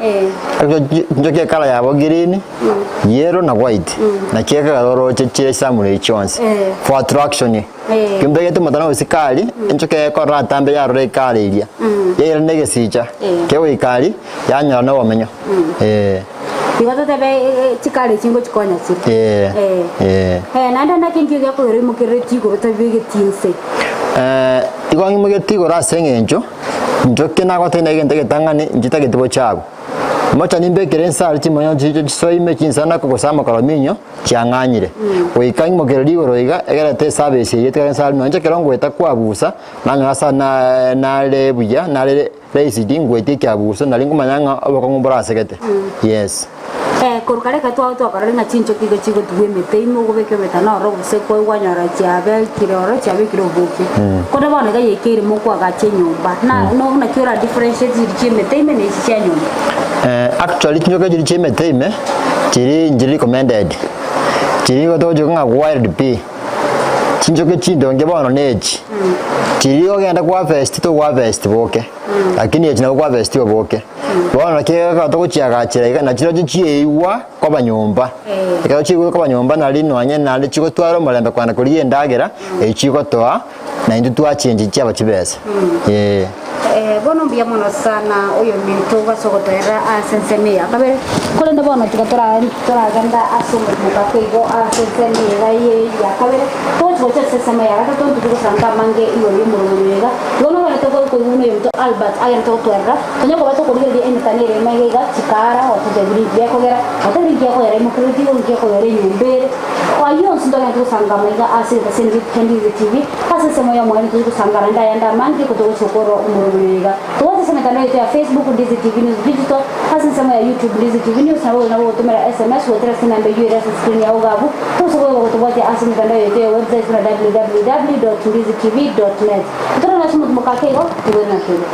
Chinchoke ekara yabo green, yellow na white, naki ekegera oroche chire chisamura echi chionsi, for attraction. Kimbegete omotana o sikari, enchoka ekorora atambe yarora ekara eria, yairana na egesicha, kegoika aria, yanyora na obomenyo. Eh. Igo totebe chikara echi ngochikonya chire. Eh. Eh. Eh. Naende naki nkio gekogera oimokereretie igoro tabegeti inse? Igo ng'imogetie igoro ase eng'encho, nchoke nagotebia na egento egetang'ani, nchitageti bochabu. Mocha nimbekere inse aria chimonyo chiche chisoime chinsana gose amakorominyo, chiang'anyire. Goika ng'imokererie igoro iga, egerete esabesi eyio etigare nse aria nonye ekero ngoeta kwabusa, nanyora ase na nare buya, nare raised ngoetie ekiabuso nari nkomanya ng'a obokong'u mborasegete, yes. Korwa kare ekero twaba twakorire ng'a chinchoki igo chigotugwa emete ime okobeka emete noro gose kwanyora chiabekire ororo chiabekire oboke. Korende bono iga yaikeire mokoagacha enyomba na no naki ora differentiate chiria chia emete ime na echi chia nyomba. Actually chinchoki chiria chia emete ime, chiri nchiri recommended, chiri igo togochika ng'a wild bee, chinchoki chindonge bono na echi, chiri ogende kwa harvest togo harvest boke, lakini echi nabo kwa harvest oboke. Bono naki ekero togochiagachera iga nachirochio chieigwa koba nyomba, ekero chiigwa koba nyomba nari nonye naende chigotwara omorembe kogenda korigia endagera, echio chigotoa. Na intwe twachenchia chiaba chibesa. Ee. Bono mbuya mono sana oyominto ase ogotoerera ase ensemo eye ya kabere, korende bono tiga toragenda ase omotumoka kwaigo ase ensemo eye iga eye ya kabere, togochi gocha ase ensemo ya gatato ntoche gosanga amange igoro y'omorwani oyo iga. Igo nobwenerete koigwa buna oyominto Albert agenderete gotoerera, tonya koba tokorigereria emekano ere ime iga iga, chikara, gototebia ninki gekogera, gotebia ninki gekogera imokereti igo, ninki gekogera enyomba ere. Ayio onsi ntogende gosanga amaiga ase egetaseni gia Ndizi TV, ase ensemo y'omoerio tochie gosanga naende ayande amange kotogochia gokorwa omorobio oyo iga. Tobwate ase emetandao yaito ya Facebook, Ndizi TV News Digital, ase ensemo ya YouTube, Ndizi TV News, nabo nabo gotomera SMS goetera ase enamba eyio ere ase screen yao iga abwo, tobasa koeba gotobwatia ase emetandao yaito ya website buna www.ndizitv.net. Ntororane ase omotumo ake igo, tibweri na kebe.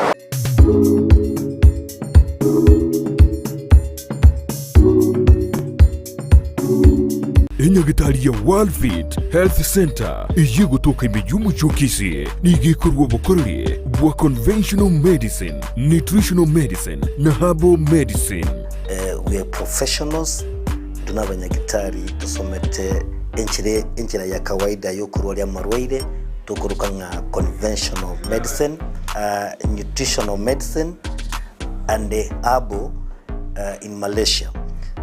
Enyagitari ya Worldfit Health Centre eyio egotoka ime y'omochie o Kisii nigo ekorua obokoreri bwa conventional medicine, nutritional medicine na herbal medicine. We are professionals, intwe nabanyagitari tosomete enchera enchera ya kawaida yokorwaria amarwaire tokoroka ng'a conventional medicine, nutritional medicine and herbal in Malaysia.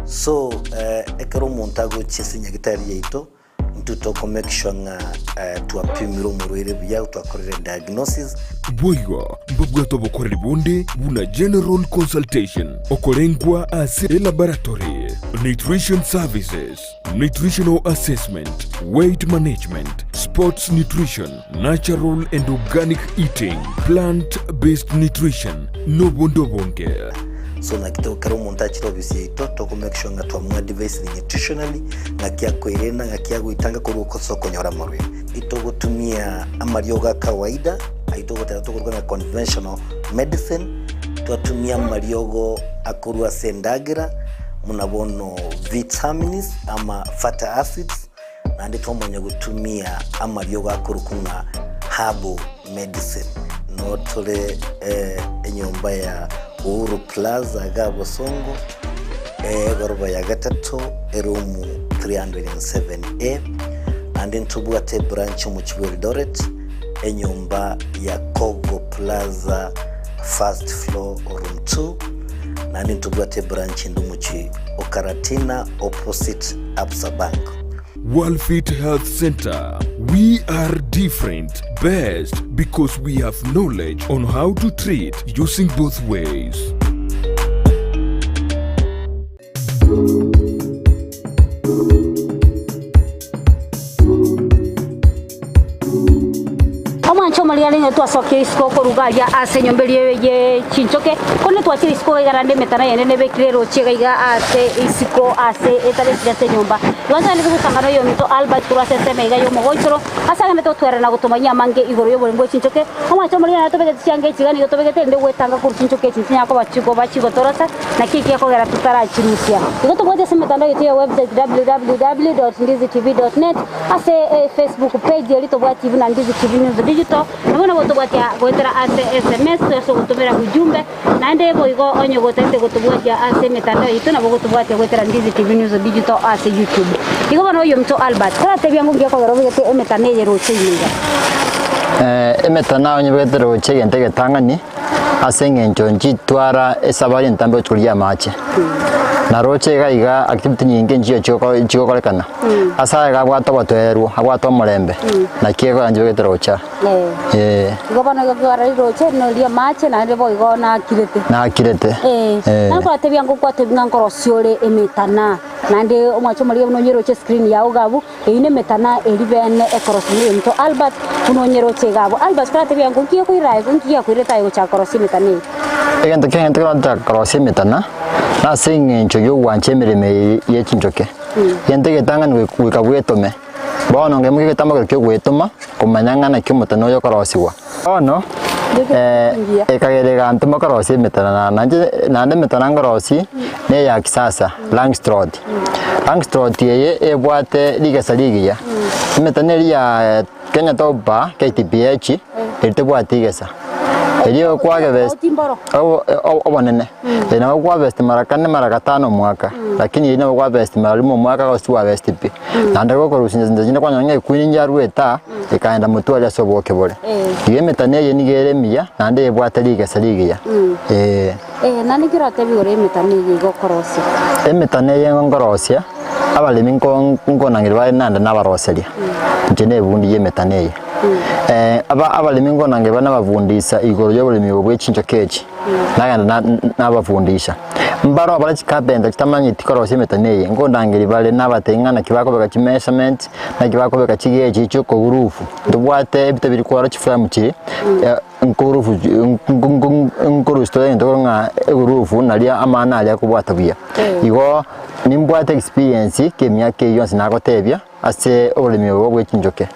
So ekero omonto agochia ase nyagitari yaito, intwe toko make sure ng'a twapimire omorwaire buya, twakorire diagnosis. Boigo mbabwate obokoreri bonde buna general consultation, okorengwa ase elaboratory, nutrition services, nutritional assessment, weight management, sports nutrition, natural and organic eating, plant based nutrition, nobonde obonge. So naki to ekero omonto achire ofisi yaito toko make sure ng'a twamoadvisire nutritionally, ng'aki akoerenda, ng'aki agoetanga korwa ase okonyora amarwaire. Itogotumia amariogo a kawaida, ayio togoteba tokoruga ng'a conventional medicine, twatumia amariogo akorwa ase endagera, buna bono vitamins ama fatty acids, naende twamanya gotumia amariogo akorokwa ng'a herbal medicine. Noo tore enyomba ya Uhuru Plaza iga Bosongo, egoroba ya gatato, eroom 307A, naende ntobwate ebranch omochie bwa Eldoret, enyomba ya Kogo Plaza first floor room 2, naende ntobwate ebranch ende omochie o Karatina opposite Absa Bank. Worldfit Health Center, we are different, best because we have knowledge on how to treat using both ways. Omwancho omoria arenge twasokia isiko okoruga aria ase enyomba eria ye chinchoke, korende twachire isiko iga naende emetana yende nebekire eroche iga iga ase isiko ase etaretire ase enyomba. Igo ntogenderete gosanga na oyominto Albert korwa ase ensemo iga y'omogoichoro, ase agenderete gotwerera na gotomanyia amange igoro y'oboremi bwe chinchoke. Omwancho omoria naende tobegete chianga echi iga nigo tobegete erinde gwetanga korwa chinchoke echi nchinyara koba chikoba chigotorosa, naki eki gekogera tutarachirusia. Igo tobwate ase emetandao yaito ya website www.ndizitv.net, Ase efacebook page eria tobwatie buna Ndizi TV News Digital, nabo nabo tobwatia goetera ase SMS ase ogotomera ujumbe, naende boigo onye gotagete gotobwatia ase emetandao yaito nabo ogotobwatia goetera Ndizi TV News Digital ase YouTube. Igo bono oyominto Albert, toratebia ng'o mbuya kogera obegete emetano eye roche ime iga? Emetano onye obegete roche egento egetang'ani, ase eng'encho nchitwara esabari entambe gochia korigia amache. Na roche iga iga activity nyinge nchiyo chigoko chigokorekana, ase aya iga abwate obotoereru, abwate omorembe, naki ekogera nchibegete roche aa, eh. Igo bono igo kwarorire roche noria amache naende boigo nakirete. Nakirete, Eh, eh. nabo koratebia ng'o kwatebia ng'a nkorosia ore emetana, naende omwanche omoria buna onye roche escreen yago iga abwo, Eyio nemetana eria bene ekorosia noyominto Albert, buna onyeroche iga abwo. Albert koratebia ng'o nki gekoira aye, nki giakoirete aye gochaka korosia emetana eye? Egento kiang'ete gochaka korosia emetana, nase eng'encho y'ogwancha emeremo eye ye chinchoke. Egento egetang'ani goika bwetome, bono nkaimokia egetambo keria ki'ogwetoma, komanya ng'a naki omotana oyo okorosiwa. Bono, ekagera egantoma korosia emetana na nainche naende emetana nkorosia, na eya kisasa, Langstroth. Langstroth eye ebwate rigesa rigiya, emetana eria ya Kenya Topper, KTPH, eri tebwati rigesa. Erio kwagevest Tofauti mboro. obo- o- obonene. Eri nabo kwavest mara kane mara gatano omwaka, lakini eri nabo kwavest mara rimo omwaka gose tiwavest pi. Naende gokorusia chinsa chinde kwanyora ng'a equeen njarwete aa, ekaenda motwe aria ase oboke bore. Igo emetano eye nigo ere emiya, naende ebwate rigesa rigiya, eh. Eh, naende nki oratebie igoro y'emetano eye iga okorosia? Emetano eye nkorosia, abaremi nko nkonangeria bare naende nabaroseria, inche na ebundi y'emetano eye. Aba abaremi nkonangeria bare nababundisa igoro y'oboremi obo bwe chinchoki echi, nagenda na nabafundisha. Mbaro bare chicarpenter chitamanyeti korosia emetano eye, nkondangeria bare nabatebia ng'a naki bakobeka chimeasurement, naki bakobeka chigechi chiokogurufu, ntobwate ebite biri kwarora chiframe chiri. Nkorufu nkorusia tore egento ng'a egurufu naria amang'ana aria akobwata buya. Igo nimbwate experience kia emiaka eyio yonsi nagotebia ase oboremi obo bwe chinchoke,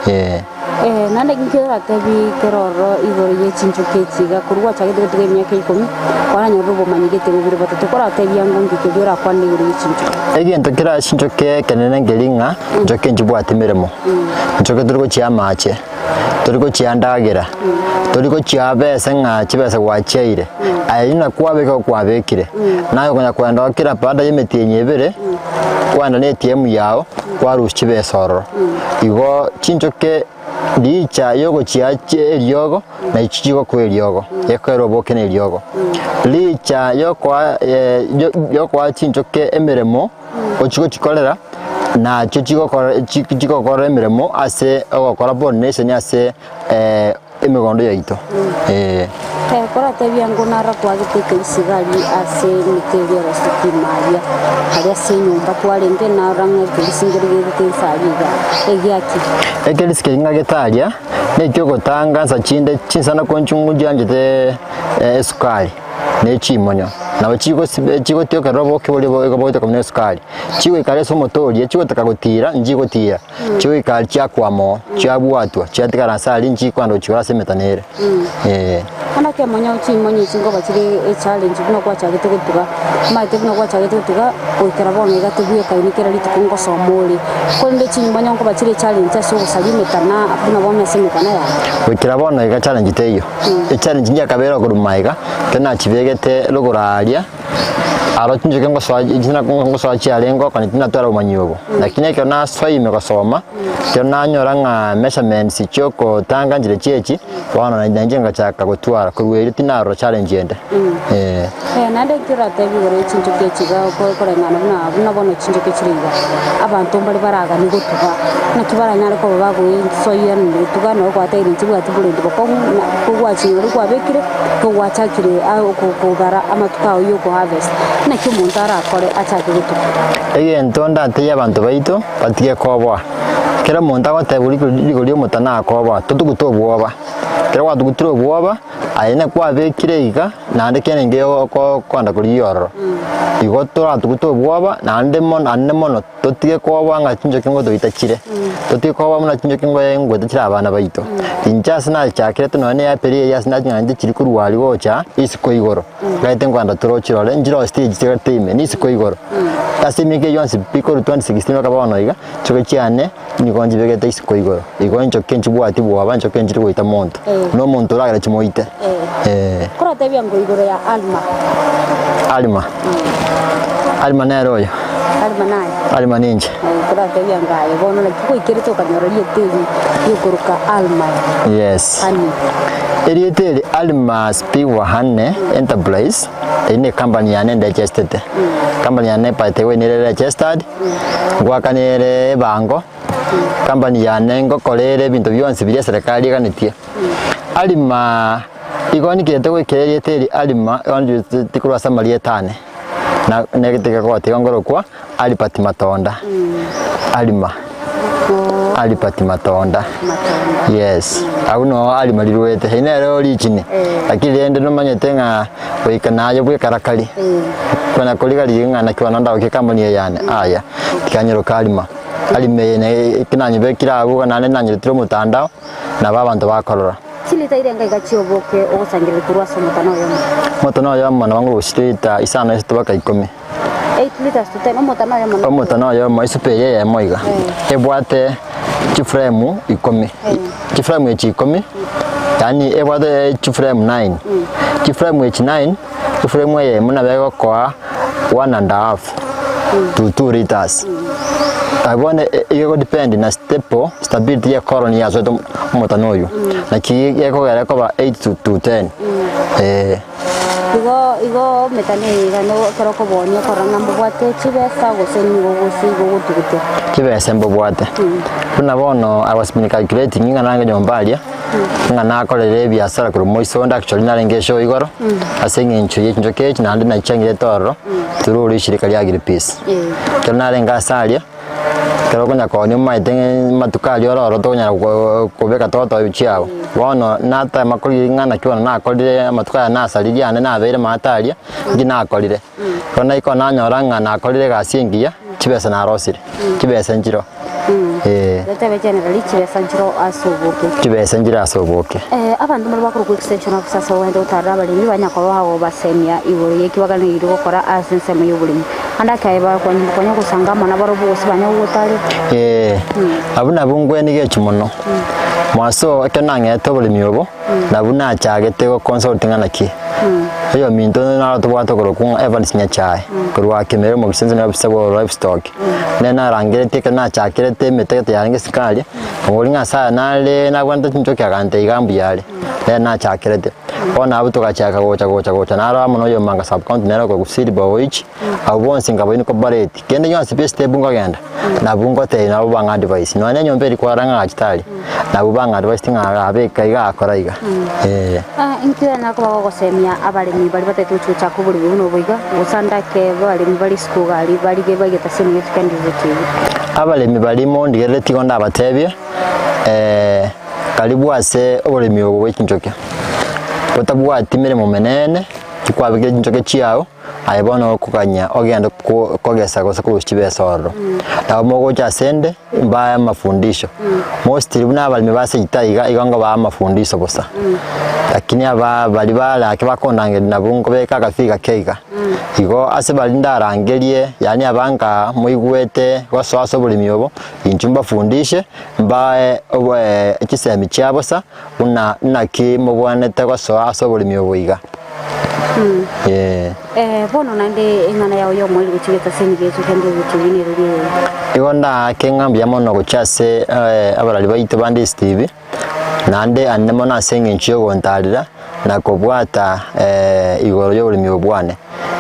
eh. Eh, naende inki oratebi kera ororo igoro ye chinchoke echi iga korwa gwachagete gotiga emiaka ikomi, kwaranyora obomanyi gete bobere botato, koratebia ng'o nki keria orakwane igoro ye chinchoke? Egento kera chinchoke ekenene nkeri ng'a, nchoke nchibwati meremo, nchoke tori gochia amache. Tori gochia ndagera, tori gochia besa ng'a chibesa gwachiaire, aye riria nakwabeka okwabekire, naye okonya kogenda oo kera baada ya emetienyi ebere, kwagenda na ATM yago, kwarusia chibesa ororo. Igo chinchoke richa yogochia chi eriogo, nachi chigokoa eriogo, gekoera oboke na eriogo. Richa yokoa yokoa chinchoke emeremo, Ochie gochikorera, nachio chigokora chi chigokora emeremo ase ogokora pollination ase emegondo yaito, eh. Koratebia ng'o naro kwagete ekerisiga aria ase emete eria oroseti ime aria, aria ase enyomba kwarenge narora ng'a ekerisi nkeri gegete inse aria iga, egiaki? Ekerisi keria ng'agete aria, nekiogotanga nsa chinde chinsana konchungu nchianchete esukari. ne chimonyo, nabo chigosibe chigotiokerera oboke boria bo igo bogotoka buna esukari, chigoikara ase omote oria, chigotaka gotira, nchigotira, chigoikara chiakwama oo, chiabwatwa, chiatigara ase aria nchikwenda gochigora ase emetano ere, eh. Bono ekemonyo chimonyo echi nkoba chire echallenge buna gwachagete gotuga, omanyete buna gwachagete gotuga goikera bono iga tobwekaini kera rituko ngosoma ore, korende chimonyo nkoba chire echallenge ase ogosaria emetana buna bono ase emetana yaye. Goikera bono iga challenge teiyo. Echallenge ngiakabera korwa magega, ekero nachibegete rogoro aaria, aro chinchoke ngosoa china ngosoa chiarenge okonyora tinatwara obomanyi obo. Lakini ekero nasoa ime gosoma, ekero nanyora ng'a measurements chia okotanga nchire chiechi, bono nainche ngachaka gotwara, korwa erio tinarora challenge ende, eh. Naende ekio oratebi igoro ye chinchoki echi iga koreng'ana buna buna bono chinchoki chire iga, abanto mbare baraganie gotuga, naki baranyare koba bagoesoyia gotuga nabo gwatebirie nchibwati borendi bokong'u na kogwachinyorire kwabekire, kogwachakire kobara amatuko ao ya okoharvest, naki omonto arakore achake gotuga. Egento ndatebie abanto baito, batige koboa, kera omonto agoteba rigori ria omoto nakoboa, totugute obwoba, ekero gwatugutire obwoba, aye nakwabekire iga. Naende kende nkeiyo okoenda korigia ororo. Igo toratugute obwoba naende mono naende mono totige koboa ng'a chinchoki ngotoita chire, totige koboa buna chinchoki ngoe ngoeta chire abana baito. Inche ase nachakirete nonya na eaperi eye ase naching'ana inche chiri korwa aria gocha isiko igoro, ngaete nkoenda torochirore nchire stage chitigarete ime, nisiko igoro. Ase emiaka eyio yonsi pi korwa 2016 mpaka bono iga, chinchoki chiane nigo nchibegete isiko igoro. Igo enchoki nchibwati bwoba, enchoki nchiri goita monto, na omonto oragere chimoite. Eh. Koratebia ngo igoro ya Alma. Alma. Alma nere oyo. Alma naye. Alma ninche. Koratebia ngo aye bono naki gwaikerete okanyora rieta eri riokoroka Alma. Yes. Honey. Erieta eri Alma Spigwa Honey Enterprise, eri ne company yane ndechestete. Company yane by the way nere registered, ngwakanere ebango, Company yane ngokora ere ebinto bionsi biria eserekari eganetie. Alima igo nikete goikera erieta eri Alima ti korwa ase amarieta ane, na negete gegotiga ngorokwa Albert Matonda, Alima, Albert Matonda, yes, abwo noo Alima riruete, eri nere orichini, lakini rende nomanyete ng'a goika naye bwekarakari, konya korigaria ng'a naki bono ndagokia company eye yane, aya, tikanyeroka Alima. Alima eye naye eki nanyebekire abwo iga naende nanyeretire omotandao, nabo abanto bakorora. Chilita irenga iga chi'oboke ogosangereria korwa ase omotano oyomo. Omotano oyomo nabo ngorusia chilita isano isato mpaka ikomi. 8 litres to 10, omotano oyomo nabo. Omotano oyomo esupu eye eyemo iga, ebwate chiframe ikomi, chiframe echi ikomi, Yaani ebwate chiframe nine, chiframe echi nine, eframe eyemo nabo egokoa one and a half to two litres. Bono igo egodepend na stable stability ya ecolony yasoete omotano oywo, naki gekogera ekoba eight to ten eh. Igo igo emetano eye iga nigo ekero okoboonia okorora ng'a mbobwate chibesa gose nigo gose igo ogotugutia. Chibesa mbobwate. Buna bono I was been calculating ng'a nange nyomba aria, ng'a nakorire ebiasara korwa moiso onde actually narenge eshow igoro, ase eng'encho ye chinchoki echi naende nachangire ororo, through rishirika ria Agripeace. Ekero narenge ase aria. Ekero okonya koonia omanyete ng'a amatuko aria ore ororo tokonyara kobeka totobi chiago. Bono natema korigia ng'a naki bono nakorire amatuko aya nasaririe ande nabeire maate aria, inki nakorire. Bono naika nanyora ng'a nakorire egasi engiya, chibesa narosire, chibesa nchiroo eh. Gotebe generally chibesa nchiroo ase oboke. Chibesa nchire ase oboke. Abanto mbare bakorokwa extension officers ase ogogenda gotarera abaremi banyakorwa agobasemia igoro y'ekibaganeirie gokora ase ensemo y'oboremi. Ande akaye bakonya gosanga amo nabarobwo gose banya gogotaria. Ee, abwo nabwo ngwenigechi mono. Mwaso ekero nang'ete oboremi obo, nabwo nachagete goconsult ng'a naki. Oyominto naro tobwate okorokwa ng'a Evans Nyachae, korwa Kimere omogisense na ofisa bwa livestock. Nere narangeretie ekero nachakerete emete gete yarenge sukari, nkaboria ng'a ase aya nare nabwate chinchoki agantebia iga mbuya are. Nere nachakerete. Bono abwo togachaka gocha gocha gocha, naro amo na oyomanga sub county nere okorokwa Silver Oich, abwo bonsi nkabaini cooperative, kende gionsi pi estep nkogenda, nabwo ngotebia nabo bang'a advice, nonya na enyomba eria kwarora ng'a agachete aria, nabwo bang'a advice ng'a iga beka iga akora iga, eh. Inki oranyare koba gogosemia abaremi baria batagete gochia gochaka oboremi buna obo iga, gose ande ake abaremi bare isiko iga aria barige baigete ase emeyio etukendererete iga? Abaremi baria mondigereretie igo ndabatebie. Karibu ase oboremi obo bwe chinchoke, otabwati meremo menene, tikwabekire chinchoke chiao, aye bono okoganya ogende ko kogesa gose korusia chibesa ororo. Nabo mogocha asende, mbae amafundisho, mostly buna abaremi ba seita iga, igo nkobaa amafundisho bosa. Lakini aba baria bare ake bakondangeria nabwo nkobeka agafiga ake iga. Igo ase baria ndarangerie, yaani abanka moigwete gosoa ase oboremi obo, Inchuo mbafundishe, mbae chisemi chia bosa, buna naki mobwanete gosoa ase oboremi obo iga. Ee. Bono naende eng'ana yao y'omoerio gochia getaseni gecho kende gochia buna erori eye. Igo ndaake ng'a mbuya mono gochia ase abarari baito ba DSTV, naende ande mono ase eng'encho y'ogontarera na kobwata igoro y'oboremi obo bwane.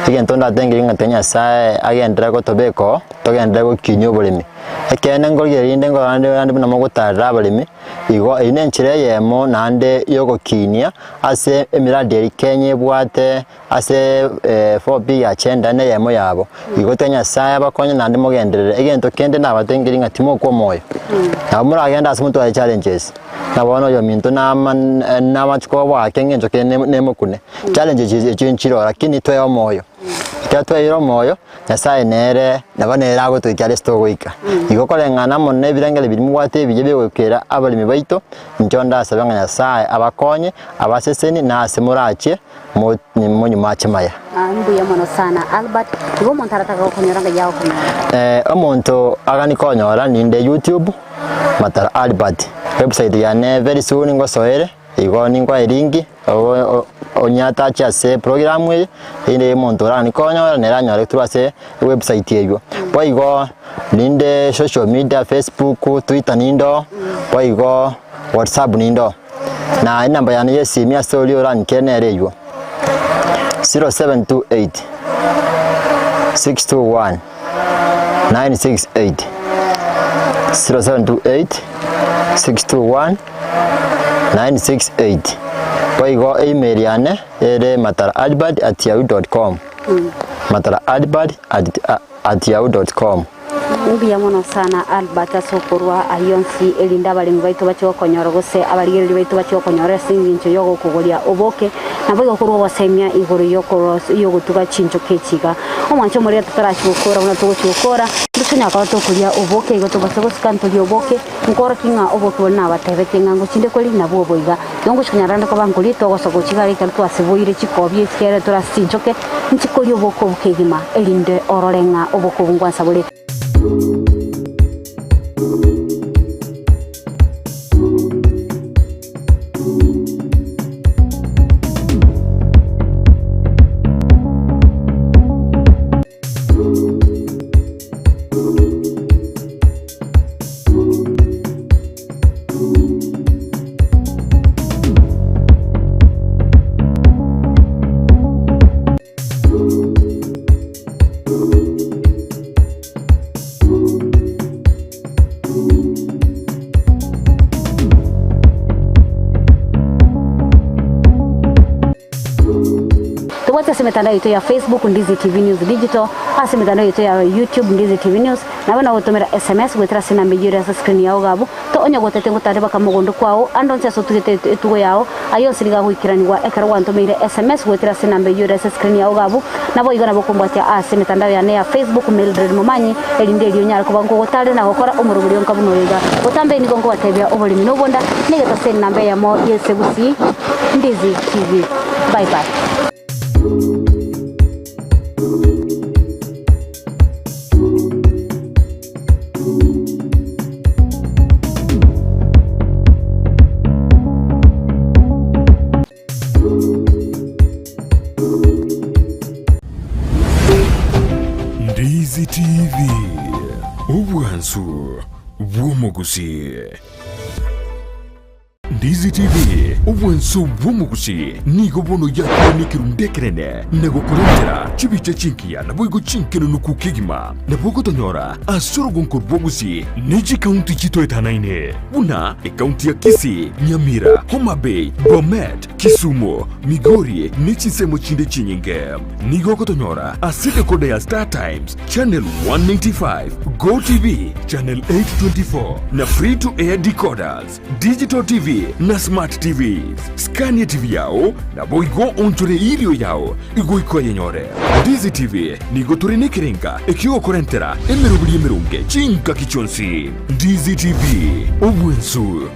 Egento ndatengeri ng'a tiga Nyasaye agenderere gotobeka oo, togenderere gokinyia oboremi. Ekeene nkorigereria rinde nkorora nde naende buna mogotarera abaremi, igo eyio nenchera eyemo naende yogokinia ase emiradi eria Kenya ebwate ase 4P agenda neyemo yabo. Igo tiga Nyasaye abakonye naende mogenderere. Egento kende nabatengerie ng'a timokwa omoyo. Nabo moragende ase motware challenges, ng'a bono oyominto nama namachiko oboake eng'encho kende nemokune. Challenges echio nchiroo lakini toe omoyo. Ekero tweire omoyo. Nyasae nere nabo nere agotoikia aria ase togoika. Igo koreng'ana amo nebirengererio biria mobwate ebiya bi'ogoikera abaremi baito, inche ondasabe ng'a Nyasae abakonye, abasesenie, na ase morachie mo monywe mache maya. Mbuya mono sana Albert, igo omonto arataka gokonyora ng'ai agokonyora? Omonto agani konyora ninde YouTube, Matara Albert, website yane very soon ngosoere. Igo ninkwae rinki, onyatache ase program eye, erinde omonto orani konyora nere anyore through ase ewebsite eywo. Boigo ninde social media Facebook, Twitter ninde oo, boigo WhatsApp ninde oo. Na enamba yane ya esimi ase oria orankere nere eywo, 0728 621 968, 0728 621 968. Boigo email yane ere mataraalbert at yahoo dot com, mataraalbert at yahoo dot com. Mbuya mono sana Albert ase okorwa ayio onsi erinde abaremi baito bachie gokonyora gose abarigereria baito bachie gokonyora ase engencho y'ogokogoria oboke naboigo korwa ogosemia igoro y'ogotuga chinchoki echi iga. Omwancho omoria totarachia gokora buna togochia gokora, ntitonyara koba tokoria oboke igo tobasa gosika ntorie oboke, Nkoorokia ng'a oboke boria nabatebetie ng'a ngochinde koria nabwo obo iga. Igo ngochia konyara rende koba nkoria togosoka gochia igare ekero twasiboire chikobi echi kere tore ase chinchoke, inche koria oboke obo kegima, erinde orore ng'a oboke obwo ngwansa bore. Tobwate ase emetandao yaito ya Facebook Ndizi TV News Digital, ase emetandao yaito ya YouTube Ndizi TV News, nabo nagotomera SMS goetera ase enamba eyio ere ase screen yao iga abwo, to onye gotete ngotare baka mogondo kwao, ande onsi ase otugete etugo yao, ayio onsi nigo agoikeranigwa ekero gwantomeire SMS goetera ase enamba eyio ere ase screen yao iga abwo, Naboigo nabo okombwatia ase emetandao yane ya Facebook, Mildred Momanyi, erinde erio onyare koba nkogotaarera na gokora omorobori onka buna oyo iga. Botambe nigo nkobatebia oboremi na obonda, na egetaseni namba eyemo y'esegusi, Ndizi TV. Bye bye. Ndizi TV, obwansu bw'omogusi. Ndizi TV, obwansu bw'omogusi nigo bono yakire nekerundu ekenene na gokorentera chibicha chingiya naboigo chinkenenuku kegima. Nabo ogotonyora ase orogonko rw'obogusi ne chikaunti chitoetanaine buna ekaunti ya Kisii, Nyamira, Homa Bay, Bomet, Kisumu, Migori ne chinsemo chinde chinyinge. Nigo ogotonyora ase decoder ya Star Times, Channel 195, Go TV, Channel 824 na Free to Air decoders, Digital TV na Smart TVs. Scania TV yao naboigo onchore irio yao igoika oyenyore. Ndizi TV nigo tore nekerenga ekiogokorentera emeroberi emeronge chingaki chionsi. Ndizi TV, obwensu.